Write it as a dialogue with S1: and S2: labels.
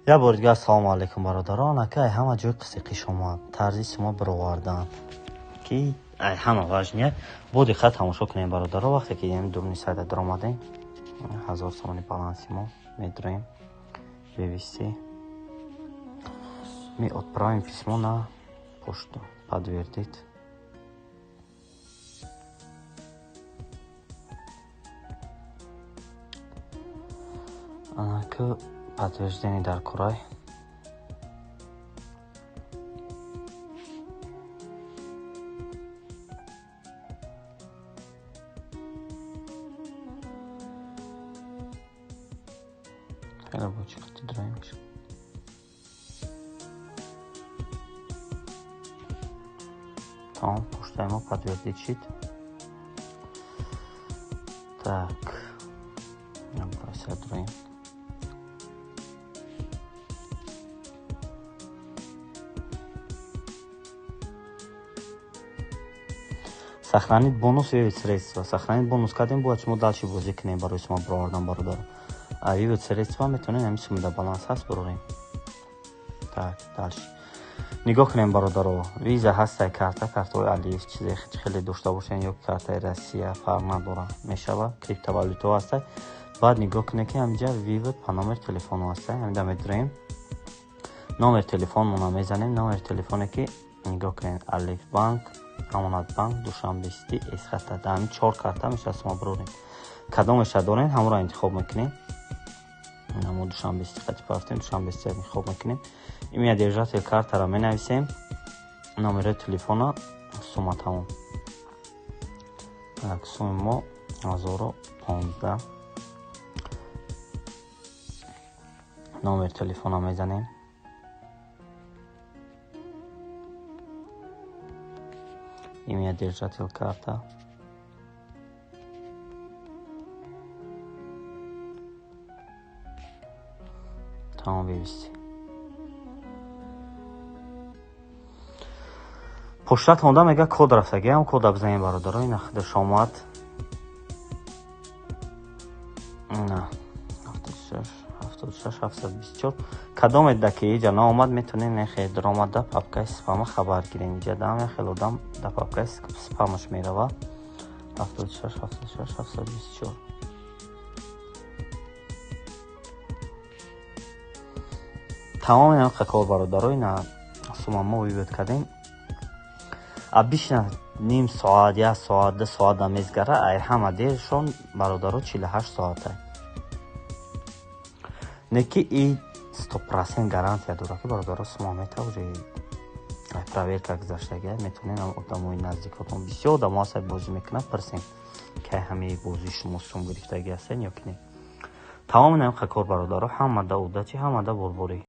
S1: Як бори дигар ассалому алайкум, бародарон. Ака, ай ҳама ҷой қисиқиш омад тарзи сума бировардан, ки ай ҳама важния. Бо диққат тамошо кунем, бародаро. Вақте ки ям дуруни сайта даромадем, 1000 сомони баланси мо, медроем вывести, мы отправим письмо на почту, подтвердить. Анака подтверждение дар курай. Хеле бо чӣ қати дроем. Тамом, поштаи мо подтвердить шид. Так, дроем. Сохранить бонус, вывод средства. Сохранить бонус кардем, бояд шумо дальше бозӣ кунем барои сума бировардан, бародаро. А вывод средства метавонем, ҳамин сума дар баланс ҳаст, бирорем. Так, дальше нигоҳ кунем, бародаро. Виза ҳастай, карта, картаҳои Алиф, чизе хеле дошта бошен ё картаи Россия, фарқ надора, мешава. Криптовалютаҳо ҳастай. Баъд нигоҳ кунем, ки ҳаминҷа вывод по номер телефону ҳастай. Ҳаминда медроем, номер телефонмона мезанем, номер телефоне ки, нигоҳ кунед, Алиф банк, Амонатбанк, Душанбе Сити, Эсхата. Дар ҳамин чор карта мешавад сума бирорем. Кадомеша дорем, ҳамонро интихоб мекунем. Мо Душанбе Сити қати рафтем, Душанбе Сити интихоб мекунем. Имя держатель картаро менависем, номери телефона, сума, тамом. Так, суми мо 1015. Номер телефона мезанем. Имя держатель карта. Тамом, вывести. Поштатонда мега код рафтаги, ҳам кода бизанем, бародаро. Ина худаш омад. На 76 76 724. Кадоме да ки иҷа наомад, метавонем нехе даромада папкаи спама хабар гирем. Иҷа дам яхел одам да папкаи спамаш мерава. 76 76 724. Тамоми ҳамин кор, бародаро. Ина сума мо вывод кардем. А бишна ним соат, як соат, 2 соат да мезгара. Ай ҳама дершон, бародаро, 48 соата. Не ки и 100% гарантия дорад, ки, бародаро, сума метавори проверка гузаштага. Метавонед одамои наздикотон, бисёр одамо ҳастад, бозӣ мекунад, пурсем, ки ҳамаи бозии шумо сум гирифтагӣ ҳастед ё ки не. Тамоми ҳамин кор, бародаро. Ҳамада удачи, ҳамада бурборӣ.